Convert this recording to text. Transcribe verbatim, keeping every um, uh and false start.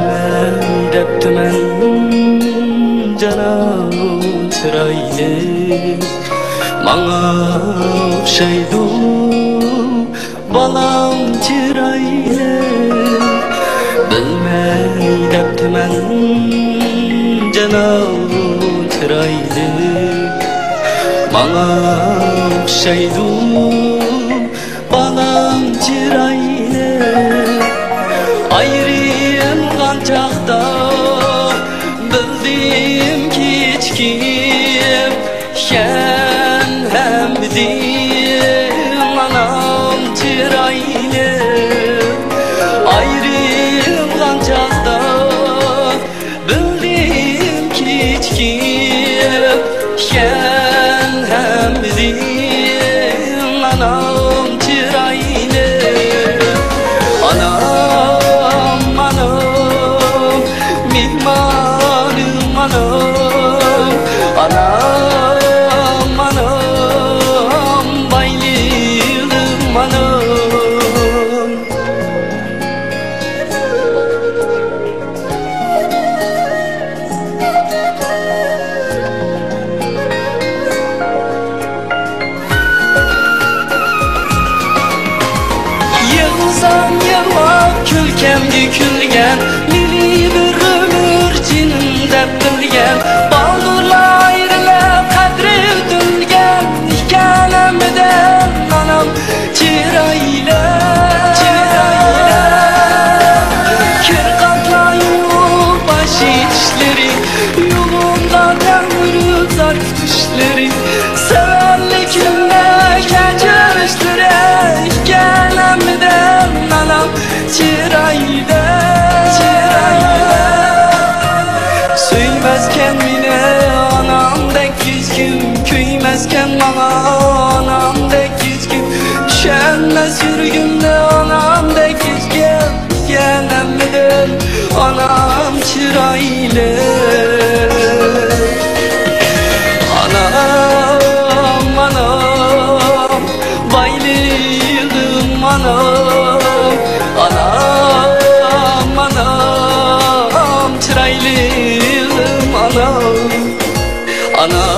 مەن دەپتىمەن جانان چىرايلىق، ماڭا ئوخشايدۇ بالام چىرايلىق. بىلمەي دەپتىمەن جانان چىرايلىق، ماڭا ئوخشايدۇ بالام چىرايلىق. ئايرىلغان چاغدا بىلدىم كېچىكىپ، سەن ھەممىدىن ئانام چىرايلىق. ئايرىلغان چاغدا بىلدىم كېچىكىپ، سەن ھەممىدىن ئانام چىرايلىق. ئانام، ئانام، مېھمانىم ئانام. ئانام، ئانام، بايلىقىم ئانام. يىغلىسام يىغلاپ، كۈلكەمگە كۈلگەن، مېنى بىر ئۆمۈر جېنىم دەپ بىلگەن، بالدۇرلا ئايرىلىپ قەدرى ئۆتۈلگەن ئىكەن ھەممىدىن ئانام چىرايلىق، چىرايلىق. كىر قاتلايدۇ باش ئېتىشلىرى، يولۇمدا تەڭ يۈرۈپ زار كۈتۈشلىرى، سەۋەنلىكىمنى كەچۈرۈشلىرى، ئىكەن ھەممىدىن ئانام چىرايلىق، چىرايلىق. سۆيمەسكەن مېنى ئانامدەك ھېچكىم، كۆيمەسكەن ماڭا ئانامدەك ھېچكىم، چۈشەنمەس يۈرىكىمنى ئانامدەك ھېچكىم. ئىكەن ھەممىدىن ئانام چىرايلىق. ئانام، ئانام، بايلىقىم ئانام. ئانام، ئانام، چىرايلىقىم ئانام. ئانام،